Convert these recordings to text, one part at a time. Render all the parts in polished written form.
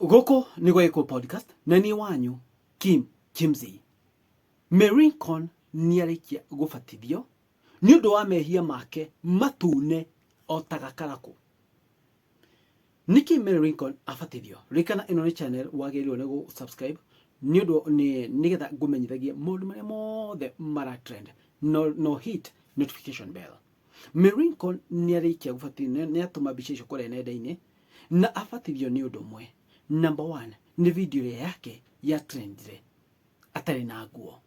Gũkũ nĩ Gwaĩkũ Podcast na niĩ wanyu Kim Kimsey. Mary Lincoln nĩarĩkia gũbatithio nĩ ũndũ wa mehia make matune o ta gakarakũ. Nĩkĩ Mary Lincoln abatithio? Ririkana ĩno nĩ channel wagĩrĩirwo nĩ gũ subscribe nĩ ũndũ nĩ nĩgetha ngũmenyithagie maũndũ marĩa mothe mara trend no, no hit notification bell. Mary Lincoln nĩarĩkia gũbatithio nĩ atũma mbica icio kũrĩa nenda-inĩ na abatithio nĩ ũndũ ũmwe. Number one nĩ video ĩrĩa yake ya trendire atarĩ na nguo.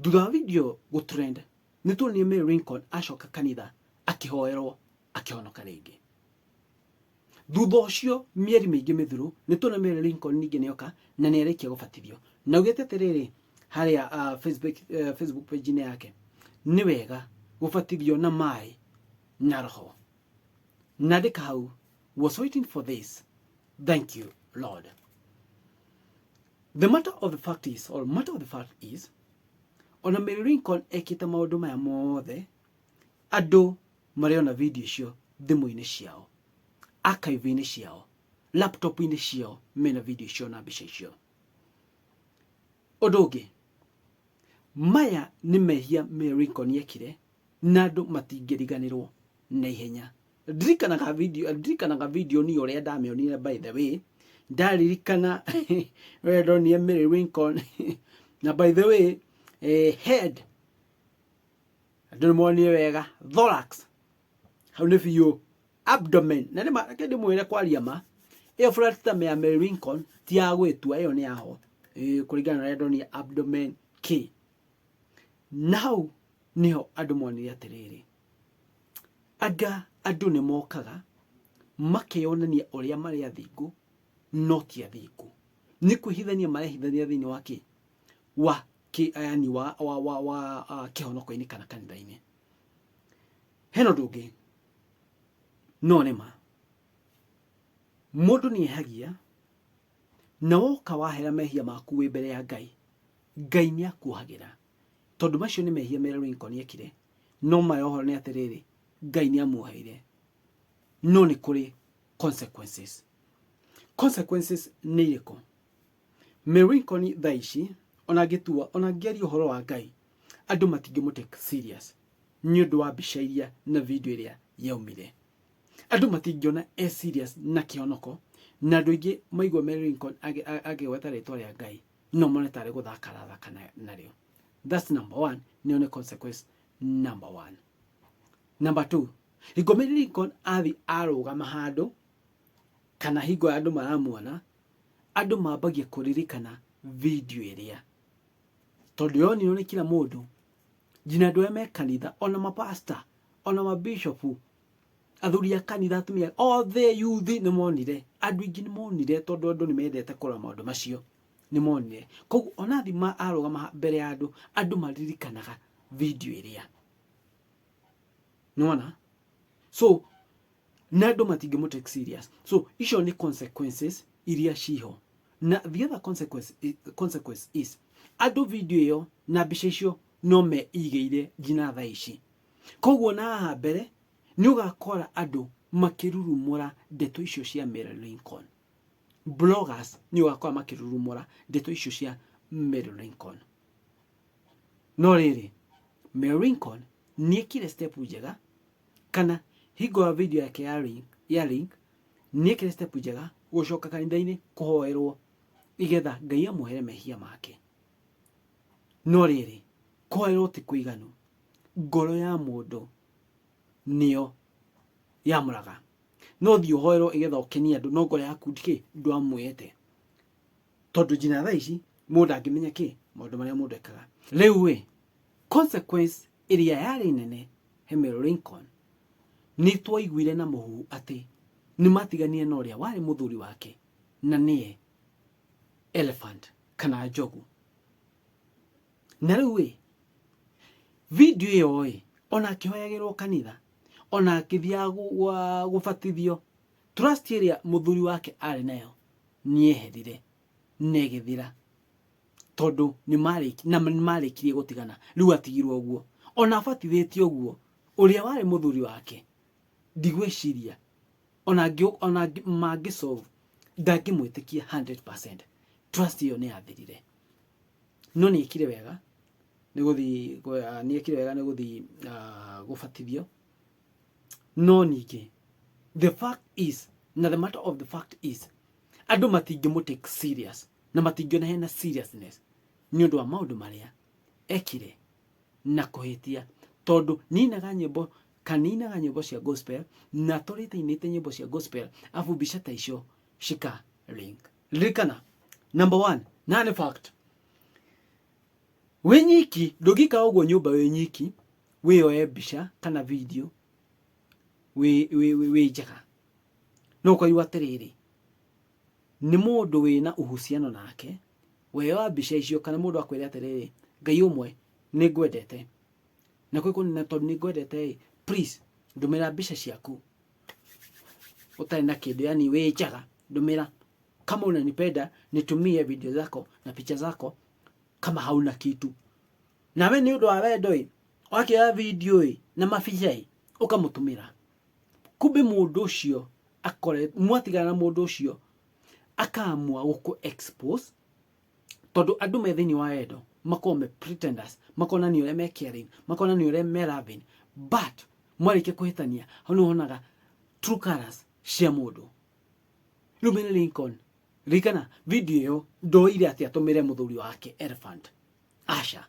Thutha wa video gũtrend nĩ tuonire Mary Lincoln acoka kanitha akĩhoerwo akĩhonoka rĩngĩ. Thutha ũcio mĩeri mĩingĩ mĩthiru nĩ tuona Mary Lincoln ningĩ nĩoka na nĩ arĩkia gũbatithio. Na augĩte atĩrĩrĩ harĩa Facebook page-inĩ yake, nĩ wega gũbatithio na maĩ na roho. Na andĩka hau, was waiting for this, thank you Lord. The matter of the fact is, or matter of the fact is, ona Mary Lincoln ekĩte maũndũ maya mothe, andũ marĩona video icio thimũ-inĩ ciao, archive-inĩ ciao, laptop-inĩ ciao, mena video icio na mbica icio. Ũndũ ũngĩ, maya nĩ mehia Mary Lincoln ekire na andũ matingĩriganĩrwo na ihenya. Ndirikanaga video ni ũrĩa ndamĩonire, by the way ndaririkana ũrĩa ndonire Mary Lincoln na by the way head andũ nĩ monire wega, thorax hau nĩ biũ, abdomen na nĩ reke ndĩmwĩre kwaria ma, ĩyo flat tummy ya Mary Lincoln ti ya gwĩtua, ĩyo nĩ yaho kũringana na ũrĩa ndonire abdomen k na hau nĩho andũ monire atĩrĩrĩ, anga andũ nĩ mokaga makeyonania ũrĩa marĩ athingu no ti athingu, nĩ kwĩhithania marehithania thĩinĩ wa kĩ wa kĩ yani wa kĩhonoko-inĩ kana kanitha-inĩ. Hena ũndũ ũngĩ, no nĩ ma mũndũ nĩ ehagia na woka wahera mehia maku wĩ mbere ya Ngai, Ngai nĩ akuohagĩra tondũ macio nĩ mehia Mary Lincoln ekire, no maya ũhoro nĩ atĩrĩrĩ, Ngai nĩ amuoheire, no nĩ kũrĩ consequences. Consequences nĩ irĩkũ? Mary Lincoln thaa ici ona angĩtua ona angĩaria ũhoro wa Ngai andũ matingĩmũ take serious nĩ ũndũ wa mbica iria na video ĩrĩa yaumire. Andũ matingĩona e serious na kĩhonoko, na andũ aingĩ maigua Mary Lincoln akĩgweta rĩtwa rĩa Ngai no mone tarĩ gũthaka arathaka narĩo. That's number one, nĩyo nĩ consequence number one. Number two, hingo Mary Lincoln athi arũgama handũ kana hingo andũ maramuona, andũ mambagia kũririkana video ĩrĩa tondũ yonirwo nĩ kila mũndũ, nginya andũ arĩa me kanitha, ona mapasta, ona mabishopu, athuri a kanitha, atumia othe, yuthi nĩ monire, andũ aingĩ nĩ monire tondũ andũ nĩ mendete kũrora maũndũ macio, nĩ monire. Koguo ona athi arũgama mbere ya andũ, andũ maririkanaga video ĩrĩa. Nĩwona? So na andũ matingĩmũ take serious. So icio nĩ consequences iria ciho. Na the other consequence is andũ video ĩyo na mbica icio no meigĩire nginya thaa ici. Koguo na haha mbere nĩ ũgakora andũ makĩrurumũra ndeto icio cia Mary Lincoln. Bloggers nĩ ũgakora makĩrurumũra ndeto icio cia Mary Lincoln. No rĩrĩ, Mary Lincoln nĩekire step njega, kana hingo ya video yake ya link nĩekire step njega gũcoka kanitha-inĩ kũhoerwo igetha Ngai amwohere mehia make. No rĩrĩ, kũhoerwo ti kũiganu, ngoro ya mũndũ nĩyo yamũraga. No thiĩ ũhoerwo igetha ũkenie andũ, no ngoro yaku ndikĩ ndwamwĩte, tondũ nginya thaa ici mũndũ angĩmenya kĩ maũndũ marĩa mũndũ ekaga. Rĩu ĩ consequence ĩrĩa yarĩ nene he Mary Lincoln, nĩ twaiguire na mũhuhu atĩ nĩ matiganire na ũrĩa warĩ mũthuri wake na nĩye Elephant kana Njogu. Na rĩu ĩ video ĩyo ĩ ona akĩhoyagĩrwo kanitha, ona akĩthiaga gũbatithio, trust ĩrĩa mũthuri wake arĩ nayo nĩeherire na ĩgĩthira, tondũ nĩ marĩkirie gũtigana. Rĩu atigirwo ũguo ona abatithĩtio ũguo, ũrĩa warĩ mũthuri wake ndigwĩciria ona mangĩ solve Ndangĩmwĩtĩkia 100%. Trust ĩyo nĩ yathirire. No nĩ ekire wega nĩ gũthiĩ, nĩ ekire wega nĩ gũthiĩ gũbatithio. No ningĩ the fact is, na the matter of the fact is, andũ matingĩmũ take serious na matingĩona hena seriousness nĩ ũndũ wa maũndũ marĩa ekire na kũhĩtia, tondũ ninaga nyĩmbo kaninaga nyĩmbo cia gospel na tũrĩte inĩte nyĩmbo cia gospel, abu mbica ta icio cika link. Ririkana number one, na nĩ fact, wĩ nyiki ndũngĩikara ũguo nyũmba wĩ nyiki wĩyoe mbica kana video wĩ njega. No ũkoigua atĩrĩrĩ, nĩ mũndũ wĩna uhusiano nake weyoa mbica icio, kana mũndũ akwĩre atĩrĩrĩ, Ngai ũmwe nĩ ngwendete na kwĩ na tondũ nĩ ngwendete ĩ, please ndũmĩra mbica ciaku ũtarĩ na kĩndũ, yani wĩ njaga, ndũmĩra kama unanipenda, nitumie video zako na picha zako kama hauna kitu. Nawe nĩ ũndũ wa wendo ĩ, wakĩoya video ĩ na mabica ĩ, ũkamũtũmĩra. Kumbe mũndũ ũcio akore mwatigana na mũndũ ũcio akaamua gũkũ expose, tondũ andũ me thĩinĩ wa wendo makoragwo me pretenders, makonania ũrĩa me caring, makonania ũrĩa me loving, but mwarĩkia kũhĩtania hau nĩ wonaga true colors cia mũndũ. Rĩu Mary Lincoln, ririkana video ĩyo ndoire atĩ atũmĩre mũthuri wake Elephant, aca,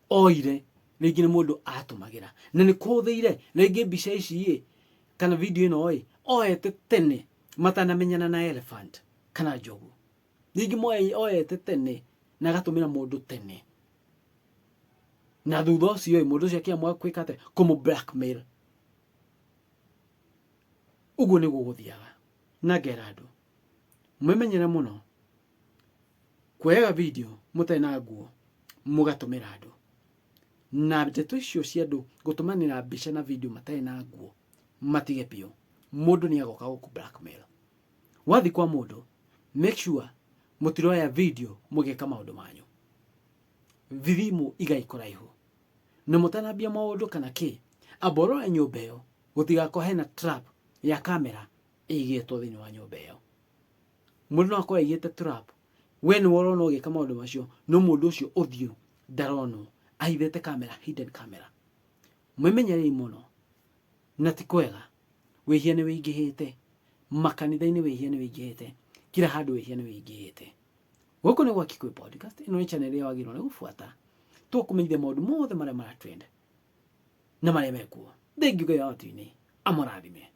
oire rĩngĩ nĩ mũndũ atũmagĩra na nĩ kũhũthĩire rĩngĩ mbica ici ĩ kana video ĩno ĩ oete tene matanamenyana na Elephant kana Njogu, rĩngĩ oete tene na agatũmĩra mũndũ tene, na thutha ũcio ĩ mũndũ ũcio akĩamua gwĩka atĩa, kũmũ blackmail. Ũguo nĩguo gũthiaga. Na ngera andũ mwĩmenyere mũno kuoyaga video mũtarĩ na nguo mũgatũmĩra andũ, na ndeto icio cia andũ gũtũmanĩra mbica na video matarĩ na nguo matige biũ. Mũndũ nĩ agoka gũkũ blackmail. Wathiĩ kwa mũndũ, make sure mũtiroya video mũgĩka maũndũ manyu, thimũ igai kũraihu na mũtanambia maũndũ kana kĩ, amba ũrore nyũmba ĩyo gũtigakorwo hena trap ya kamera ĩigĩtwo thĩinĩ wa nyũmba ĩyo. Mũndũ no akorwo aigĩte trap, we nĩwe ũrona ũgĩka maũndũ macio, no mũndũ ũcio ũthiũ ndaronwo, ahithĩte kamera, hidden camera. Mwĩmenyerei mũno, na ti kwega. Wĩhia nĩ wĩingĩhĩte makanitha-inĩ, wĩhia nĩ wĩingĩhĩte kila handũ, wĩhia nĩ wĩingĩhĩte. Gũkũ nĩ gwa Kikuyu Podcast, ĩno nĩ channel ĩrĩa wagĩrĩirwo nĩ gũbuata tũkũmenyithia maũndũ mothe marĩa mara trend na marĩa mekuo. Thengiũ Ngai wa matu-inĩ amũrathime.